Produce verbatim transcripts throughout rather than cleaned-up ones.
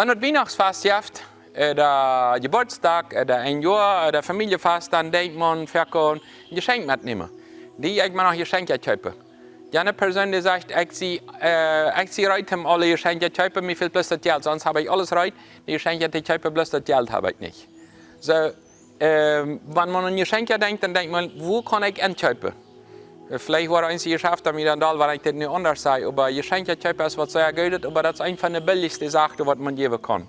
Wan daut Wienachtsfast jeft, ooda Jeburtsdach, ooda een Joa, ooda Famieljefaust, dan denkjt maun foaken aun een Jeschenkj metnämen. Dee, ekj mott noch Jeschenkja kjeepen. Jane Persoon, dee sajcht: "Ekj sie, äh, ekj sie reed, om aule Jeschenkja to kjeepen, mie fält bloos daut Jelt. Sonst hab ekj aules reed, de Jeschenkja to kjeepen, bloos daut Jelt hab ekj nich." Soo, ähm, wan maun aun Jeschenkja denkjt, dan denkjt maun: "Wua kaun ekj enkjeepen?" Äh, veleicht woat eent Jeschäft, daut mie dan doll, wan ekj dit nu aundasch saj, oba Jeschenkja kjeepen es waut sea Goodet, oba daut es eent von de billichste Sachen, waut maun jäwen kaun.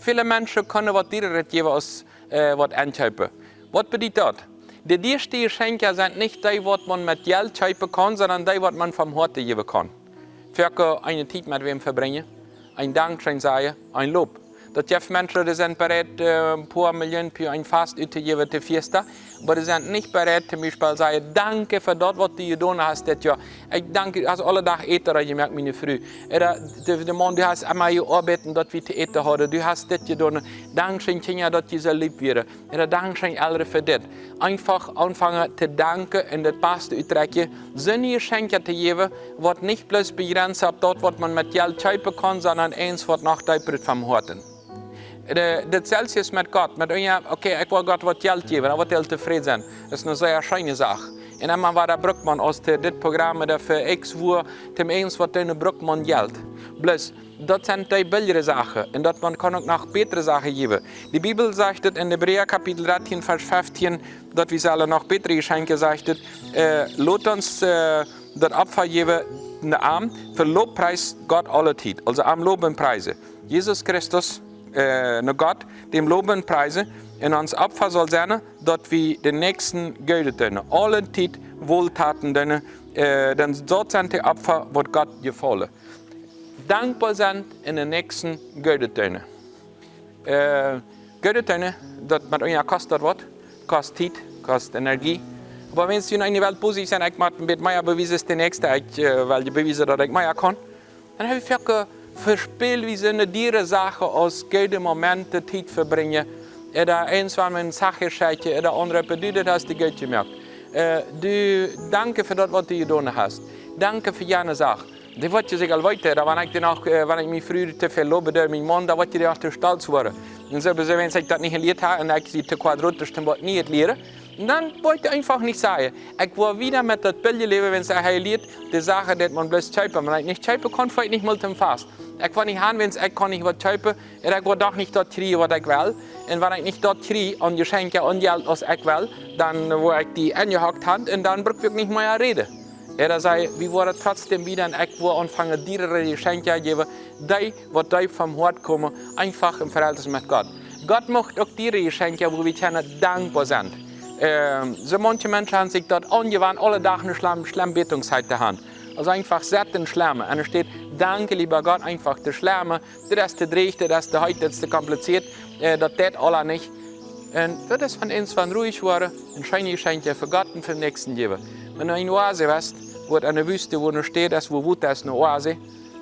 Väle Menschen kjennen waut diearet jäwen aus, äh, waut enkjeepen. Waut bediet daut? De dieeschte Jeschenkja sent nich dee, waut maun met Jelt kjeepen kaun, sonda dee, waut maun vom Hoaten jäwen kaun. Foaken eene Tiet met wäm vebrinjen, een Dankscheen sajen, een Lob. Daut jeft Menschen, dee sent bereit, äh, een poa Milljoon fa een Fast uttojäwen, to Fiesta, oba dee sent nich bereit, toom Biespel sajen: "Danke fa daut, waut du jedonen hast dit Joa. Ekj dank die, hast aule Dach Äten jemoakt, miene Fru. Ooda de, de Maun, du hast emma jeoabeit, daut wie to äten hauden. Du hast dit jedonen. Dankscheen, Kjinja, daut jie soo leef wieren." Ooda: "Dankscheen, Elren, fa dit." Eefach aunfangen to danken un daut Baste uttotrakjen. Soone Jeschenkja to jäwen, waut nich bloos bejrenzt opp daut, waut maun met Jelt kjeepen kaun, sonda eent, waut noch deepa vom Hoaten. De, daut selwje es met Gott. Met, oh jo, okay, ekj well Gott waut Jelt jäwen, dan woat hee tofräd sennen. Daut es eene sea scheene Sach. Un emma wada brukt maun, aus to dit Program ooda fa X Uhr, toom eent waut doonen, brukt maun Jelt. Bloos, daut sent dee billijere Sachen. Un daut maun kaun uk noch bätre Sachen jäwen. De Bibel sajcht daut en Hebräa Kapitel dartieen, Varsch feftieen, daut wie sellen noch bätre Jeschenkja, sajcht daut, äh, lot ons, äh, daut Opfa jäwen no am, fa Lob, Pries Gott aule Tiet. Aulsoo am lowen un priesen. Jesus Christus, äh, no Gott, däm lowen un priesen. Un ons Opfa saul sennen, daut wie dän Näakjsten Goodet doonen. Aule Tiet Wolltaten doonen, äh, dan daut sent dee Opfa, waut Gott jefaulen. Dankboa sennen un dän Näakjsten Goodet doonen. Äh, Goodet doonen, daut met ons kost daut waut. Kost Tiet, kost Energie. Oba wan wie nu en de Welt bosich sent, ekj mott een bät mea bewiesen aus de Näakjste, ekj, äh, well je bewiesen, daut ekj mea kaun. Dan hab ekj foaken, äh, vespäl wie soone diere Sachen aus goode Momenten, Tiet vebrinjen. Ooda eent, wan wie een Sach jeschekjen, ooda aundre: "Du, daut hast du goot jemoakt. Äh, du, danke fa daut, waut du jedonen hast. Danke fa jane Sach." Dee woat je sikj aul weeten, daut wan ekj dan uk, äh, wan ekj mien Fru to väl lowen doo, mienen Maun, dan woat je uk to stolt woaren. Un soo, soo, wan ekj daut nich jelieet hab un ekj sie to quadratisch, dan woat hee nich lieren. Un dan woat hee eefach nich sajen. Ekj woa wieda met daut Bilt läwen, wan hee jelieet, de Sachen, dee maun bloos kjeepen. Wan ekj nich kjeepen kaun, foa ekj nich mol toom Fast. Ekj woa nich han, wan ekj kaun nich waut kjeepen, un ekj woa doch nich daut kjrieen, waut ekj well. Un wan ekj nich daut kjrie aun Jeschenkja un Jelt, aus ekj well, dan woa ekj dee enjehoakt han un dan bruck wie uk nich mea räden. Ooda saj, wie woaren trotzdäm wieda, un ekj woa aunfangen, diere Jeschenkja jäwen, dee, waut deep vom Hoat komen, eefach em Verhältnis met Gott. Gott mucht uk diere Jeschenkja, wua wie kjennen dankboa sennen. Ähm, soo maunche Menschen han sikj daut aunjewant, aule Dach eene schlemm, schlemm Bädungszeit to han. Aulsoo eefach setten schlemmen. Un doa steit: "Danke, leewa Gott", eefach to schlemmen. Daut es to dreech, daut es to heet, daut es to kompliziert, äh, daut deit aula nich. Un daut es von eent, von ruhich woaren, een scheenet Jeschenkj fa Gott un fa dän Näakjsten jäwen. Wan du eene Oase west, wua et enne Wüste, wua ne Städ es, wua Wota es, eene Oase.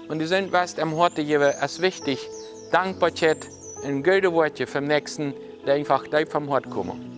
Wan du sent west, em Hoat to jäwen, es wichtich, Dankboakjeit un goode Wieed fa dän Näakjsten, dee eefach deep vom Hoat komen.